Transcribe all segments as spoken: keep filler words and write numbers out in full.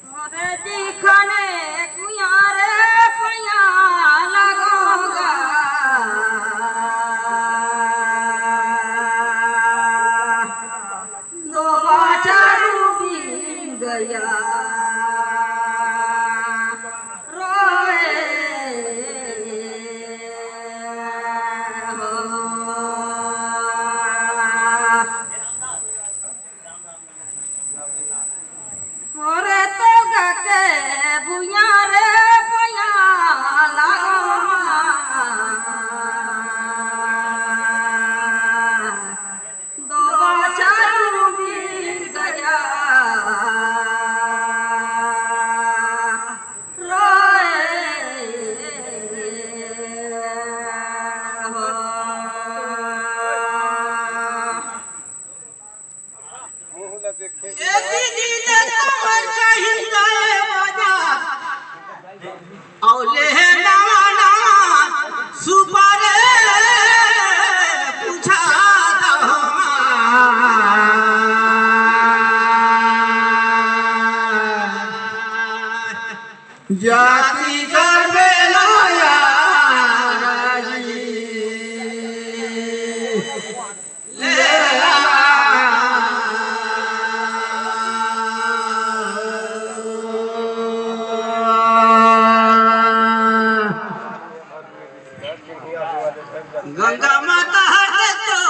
तोरे दिखने कुइयाँ रे पइयाँ लगोगा, दो बाचा डूबी गया, रोए हो। ओरे तो गाके भुइयाँ रे भुइयाँ लाओ, दो बाचा डूबी गया, रोए हो। एती दिन तोर कहिन जाए बाजार, अउ लेहे नवा नवा सुपारी पूछा दहमा। जाति करबे ना यार जी। गंगा माता हटे तो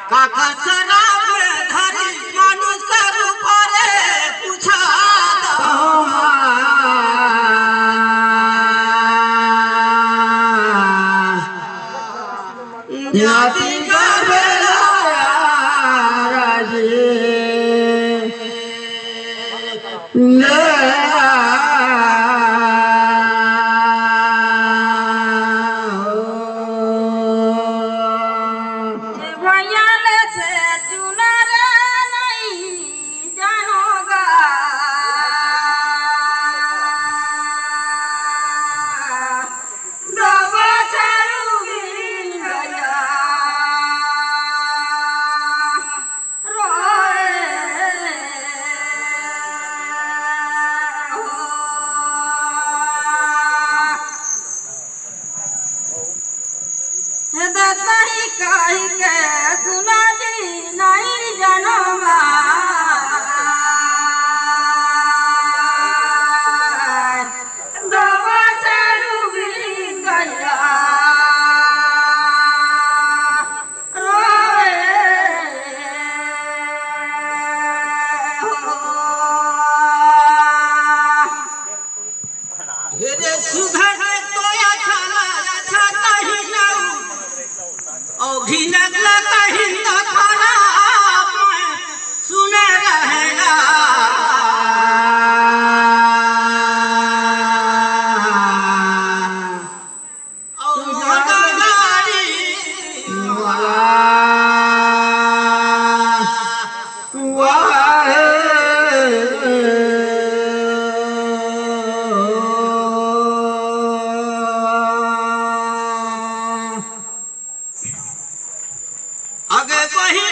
काका शराब में धरी मानुष रूप रे पूछा दो। ज्ञाति का बेड़ा राजी। ढेरे सुघर तो अच्छा ना, अच्छा कहीं ना, अउ घिनक ला कहीं ना खराब सुने रहेला। आगे कहीं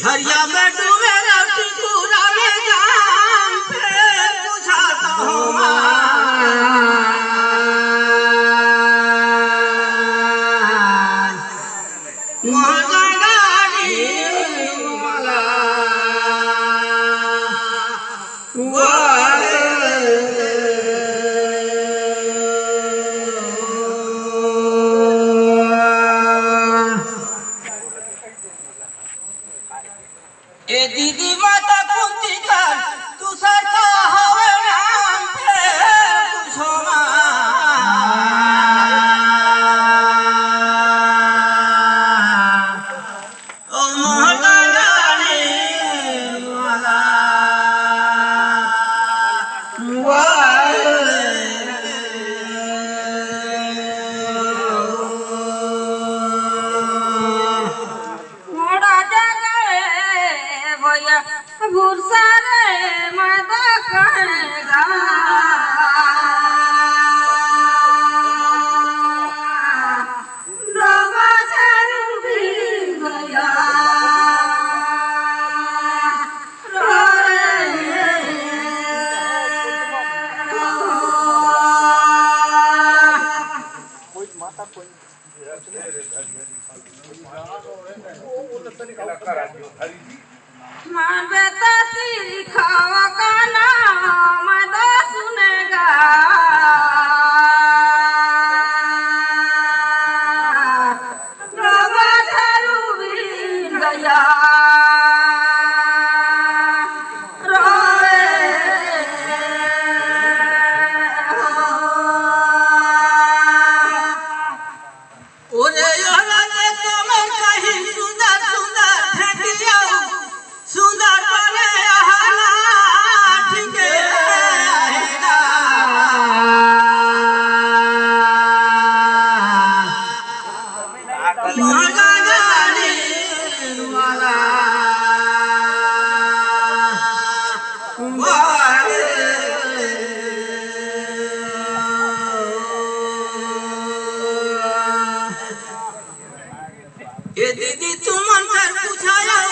झरिया में डूबे रौटी पूरा में जाम पे बुझाता हूँ। मोहन गाड़ी वाला। ए दीदी माता कुंती कर, दूसर का हवे नाम पे कुछो मा। ओ मोहन रानी वाला। मोड़ा जगह भैया, भूसा रे मद कहेगा। डोबा चारू भीग गया। रो रे रो। माँ बेटा तेरी खावा का नाम दो सुनेगा। बाबा दारू पी गया। रोए हो। ओरे यारा के कमर कहीं सुंदर सुंदर ठेकिया, सुंदर बने अहला ठीक रहेगा। मजा गाने वाला। ए दीदी, तुमन कर बुझायो,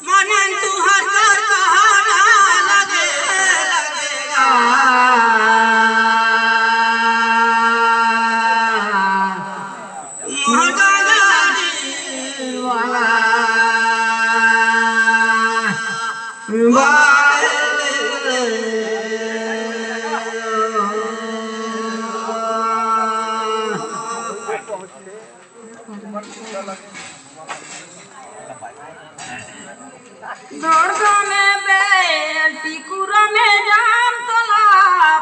माने तुहर कर कहाना लगे, लगेगा। मोहन गाड़ी वाला। दौड़ में बेल टिकुरा में जाम तोला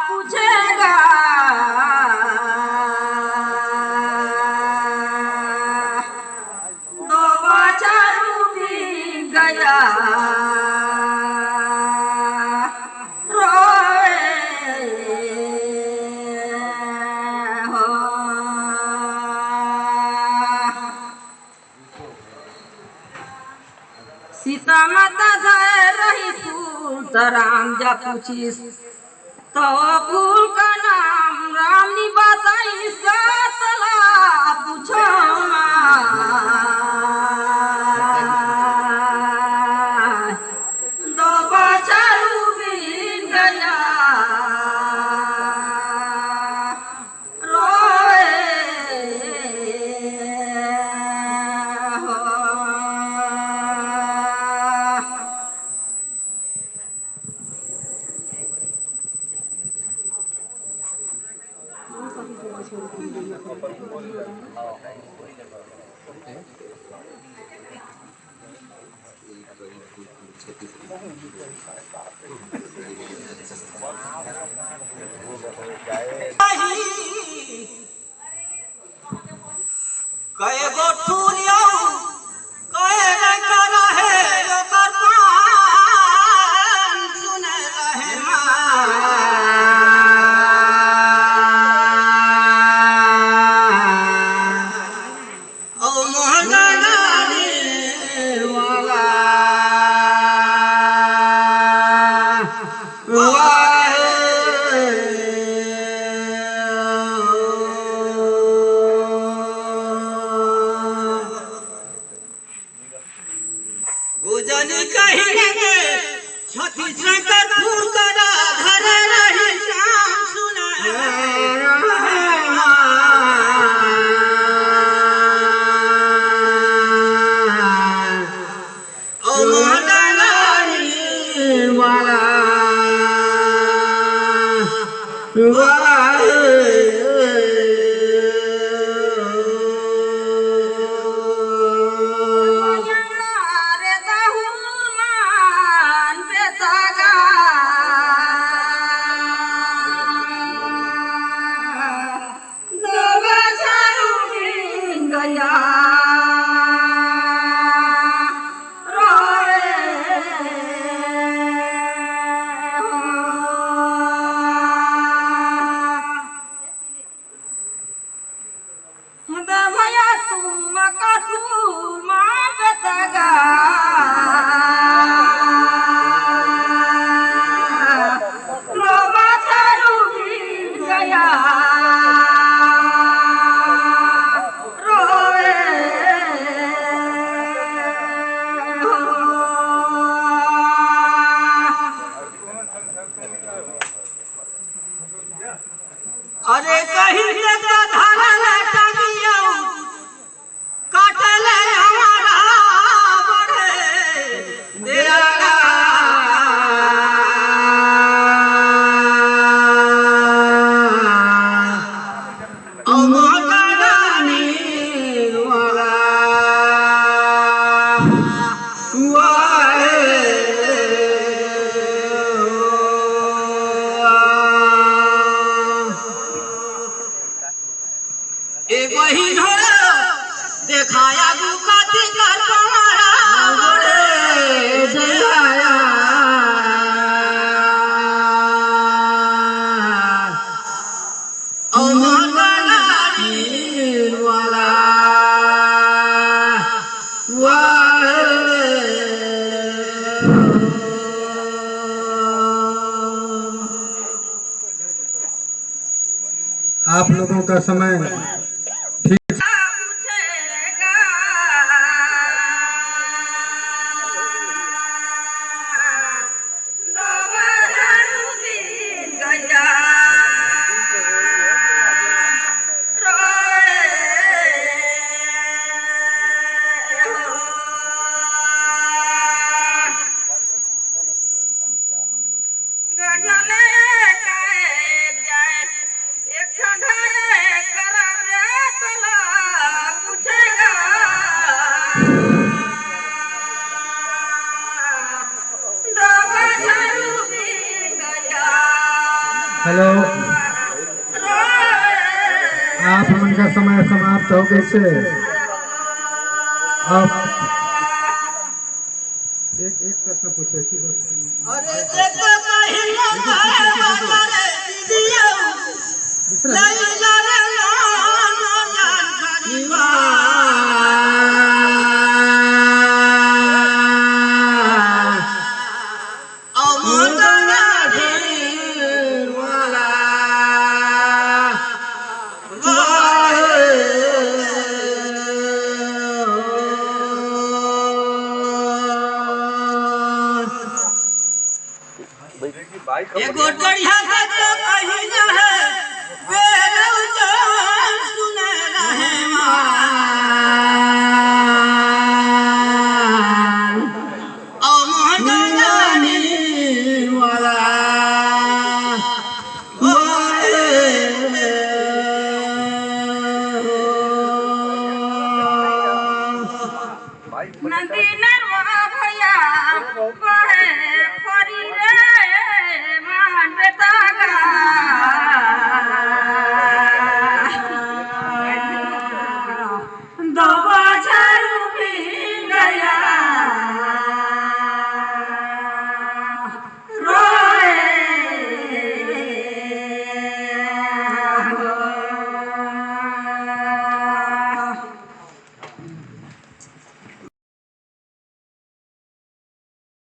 पूछेगा। दो बछरू बिन गया रोए हो। सीता माता धरे रही सूत, राम जा पूछिस तो फूल का नाम, राम नी बताइस का तला पूछो ना। दो बछरू बिन गया रोए हो। कए गो ठुरियौ, कए रे करा हे ओकर पान सुने रहे माँ। ओ मोहन गाड़ी वाला। कहिने के छत्तीसगढ़ कर फूल करा धरे रही श्याम सुना। ओ मोहन वाला वाह। अरे कहीं से तो धरल टंगिया काटल हमारा बड़े दयाला। ओ मोटा रानी वाला वाहे। ए बहिन हो, देखाया गुकाती कर कमरा बड़े दयाला। ओ मोटा रानी वाला वाहे। आप लोगों का समय ठीक हेलो, आप मन का समय समाप्त हो गए से आप एक, एक प्रश्न पूछे, एक ही प्रश्न। अरे देखो कहीं ना करे दीदिया, दूसरा। नहीं करे ना, ना जान करीबा। ओ मोटा रानी वाला वाहे। एगो डढ़िया के तो कहीं ना है, बेरौ जान सुने रहे माँ। ओ मोटा रानी वाला वाहे। नदी